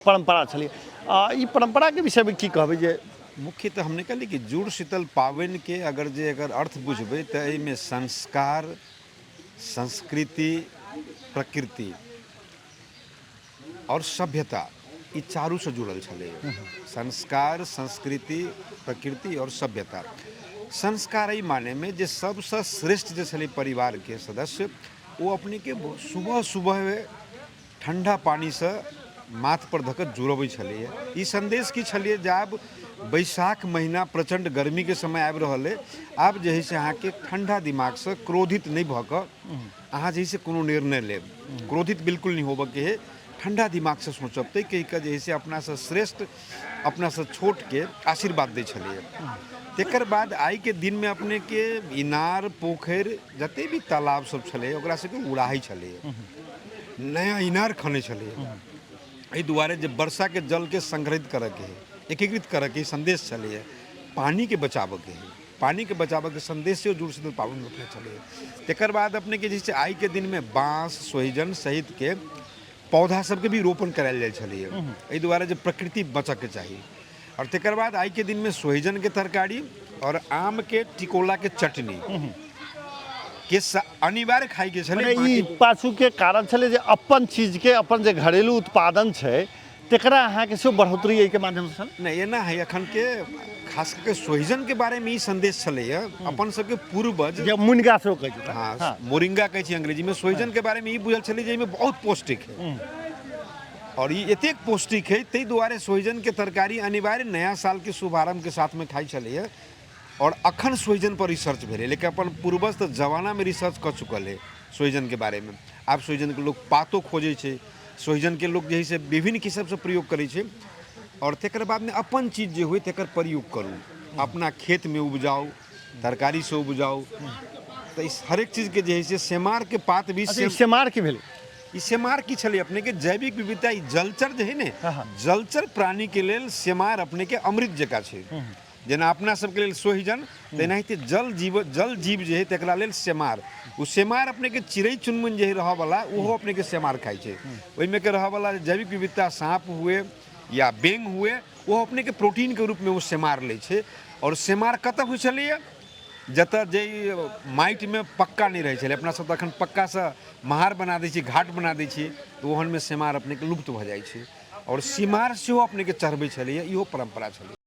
परम्परा छलै। ई परम्पराके विषयमे की कहबै जे मुख्यतः हम नहि कहली कि जुड़ शीतल पाबनिके अगर जे एकर अर्थ बुझबै तऽ एहिमे संस्कार, संस्कृति, प्रकृति आओर सभ्यता ई चारूसँ जुड़ल छलैए। संस्कार, संस्कृति, प्रकृति आओर सभ्यता। संस्कार एहि मानेमे जे सबसँ श्रेष्ठ जे छलै परिवारके सदस्य ओ अपनेके सुबह सुबह ठण्डा पानिसँ माथपर धऽ कऽ जुड़बै छलैए। ई सन्देश की छलैए जे आब बैसाख महीना प्रचण्ड गर्मीके समय आबि रहल अइ, आब जे हइ से अहाँके ठण्डा दिमागसँ क्रोधित नहि भऽ कऽ अहाँ जे हइ से कोनो निर्णय लेब, क्रोधित बिल्कुल नहि होबऽके हइ, ठण्डा दिमागसँ सोचब। ताहि कहि कऽ जे हइ से अपनासँ श्रेष्ठ अपनासँ छोटके आशीर्वाद दै छलैए। तकर बाद आइके दिनमे अपनेके इनार पोखरि जते भी तालाब सब छलै ओकरा सबके उड़ाहै छलैए, नया इनार खनै छलैए। एहि दुआरे जे वर्षाके जलके संग्रहित करऽके हइ, एकीकृत करऽके सन्देश छलैए, पानिके बचाबऽके हइ, पानिके बचाबऽके सन्देश सेहो जुड़ शीतल पाबनिमे अपने छलैए। तकर बाद अपनेके जे छै आइके दिनमे बाँस सोहिजन सहितके पौधा सबके भी रोपण करायल जाइ छलैए, एहि दुआरे जे प्रकृति बचऽके चाही। आओर तकर बाद आइके दिनमे सोहिजनके तरकारी आओर आमके टिकोलाके चटनी के अनिवार्य खाइके छलै। मने ई पाछूके कारण छलै जे अपन चीजके, अपन जे घरेलू उत्पादन छै तकरा अहाँके सेहो बढ़ोतरी एहिके माध्यमसँ छल। नहि, एना है एखनके खास कऽ के सोहिजनके बारेमे ई सन्देश छलैए अपन सबके पूर्वज जे मुनिगा सेहो कहै छै। हाँ, मोरिंगा कहै छै अंग्रेजीमे। सोहिजनके बारेमे ई बुझल छलै जे एहिमे बहुत पौष्टिक है और ई एतेक पौष्टिक है, ताहि दुआरे सोहिजनके तरकारी अनिवार्य नया सालके शुभारम्भके साथमे खाइ छलैए। और अखन सोहिजन पर रिसर्च भेलै, लेकिन अपन पूर्वज तऽ जमानामे रिसर्च कऽ चुकल है सोहिजनके बारेमे। आब सोहिजनके लोक पातो खोजै छै, सोहिजनके लोक जे है से विभिन्न किस्मसँ प्रयोग करै छै। आओर तकर बादमे अपन चीज जे होइ तकर प्रयोग करू, अपना खेतमे उपजाउ, तरकारीसँ उपजाउ। तऽ इस हरेक चीजके जे है से सेमारके पात भी। अच्छा, ई सेमार की भेलै? ई सेमार की छलै अपनेके जैविक विविधता। ई जलचर जे है ने, जलचर प्राणीके लेल सेमार अपनेके अमृत जकाँ छै। जेना अपना सबके लेल सोहिजन, तेनाहिते जल जीव, जल जीव जे है तकरा लेल सेमार। ओ सेमार अपनेके चिड़ै चुनमुन जे है रहऽवला ओहो अपनेके सेमार खाइ छै। ओहिमे के रहऽवला जैविक विविधता साँप हुए या बेंग हुए, ओ अपनेके प्रोटीनके रूपमे ओ सेमार लै छै। आओर सेमार कतऽ होइ छलैए? जतऽ जे माटिमे पक्का नहि रहै छलै। अपना सब तऽ एखन पक्कासँ महार बना दै छियै, घाट बना दै छियै, तऽ ओहनमे सेमार अपनेके लुप्त भऽ जाइ छै। आओर सिमार सेहो अपनेके चढ़बै छलैए, इहो परम्परा छलै।